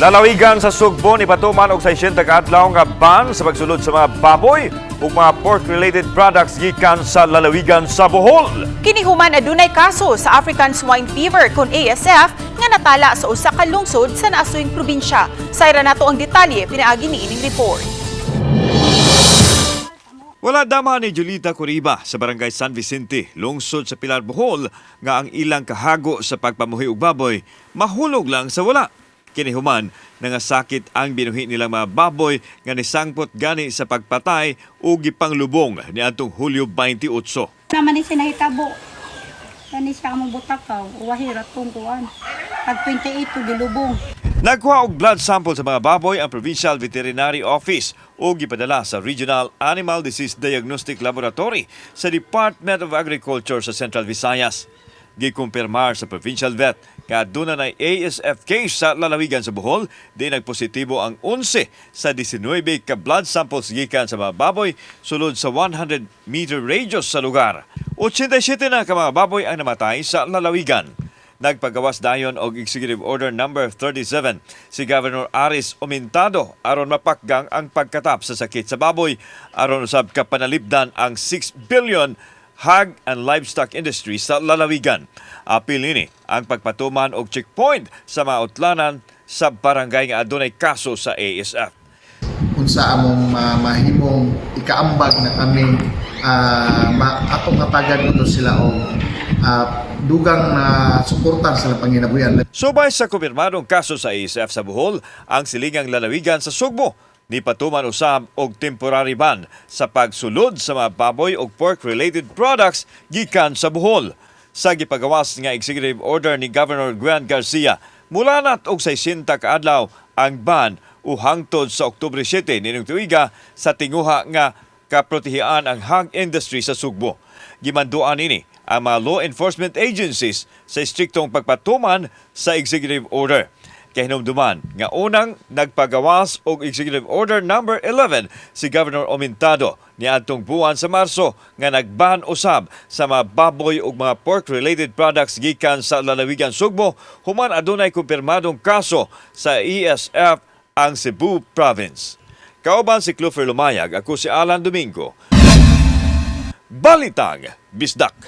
Lalawigan sa Sugbo nipatuman og 600 ka adlaw nga ban sa pagsulod sa mga baboy ug mga pork-related products gikan sa lalawigan sa Bohol. Kini human adunay kaso sa African Swine Fever kon ASF nga natala sa usa ka lungsod sa naasuyng probinsya. Sayra nato ang detalye pinaagi ni ining report. Wala dama ni Julita Coriba sa Barangay San Vicente, lungsod sa Pilar, Bohol, nga ang ilang kahago sa pagpamuhi og baboy mahulog lang sa wala. Kini human nangasakit ang binuhi nilang mga baboy nga nisangpot gani sa pagpatay ug gipanglubong niadtong Hulyo 28. Naman ni siya nahitabo. Kani siya among butakaw, uwahi ratong kuan. Pag 28 to gilubong. Nagkuha og blood sample sa mga baboy ang Provincial Veterinary Office ug gipadala sa Regional Animal Disease Diagnostic Laboratory sa Department of Agriculture sa Central Visayas. Gikumpirmar sa Provincial Vet nga aduna na ASF case sa lalawigan sa Bohol, di nagpositibo ang 11 sa 19 ka blood samples gikan sa mga baboy sulod sa 100 meter radius sa lugar. 87 na ka mga baboy ang namatay sa lalawigan. Nagpagawas dayon og Executive Order Number 37 si Governor Aris Omintado aron mapakgang ang pagkatap sa sakit sa baboy aron usab kapanalipdan ang 6 billion hog and livestock industry sa lalawigan. Apil nini ang pagpatuman og checkpoint sa mga utlanan sa barangay nga adunay kaso sa ASF. Unsa among mahimong ikaambag na kami atong hatagan kuno sila og dugang na suporta sa panginabuhian. Subay sa kumpirmadong kaso sa ASF sa Bohol, ang silingang lalawigan sa Sugbo nipatuman usab og temporary ban sa pagsulod sa mga baboy ug pork-related products gikan sa Bohol. Sa gipagawas nga executive order ni Governor Gwen Garcia, mulanat og 600 ka adlaw ang ban o hangtod sa Oktubre 7 niining tuiga sa tinguha nga kaprotehian ang hog industry sa Sugbo. Gimanduan ini ang mga law enforcement agencies sa istriktong pagpatuman sa executive order. Kahinumduman nga unang nagpagawas og Executive Order Number 11 si Governor Omintado niadtong buwan sa Marso nga nagban usab sa mga baboy ug mga pork-related products gikan sa lalawigan Sugbo human adunay kumpirmadong kaso sa ASF ang Cebu Province. Kauban si Clufer Lumayag, ako si Alan Domingo. Balitang Bisdak.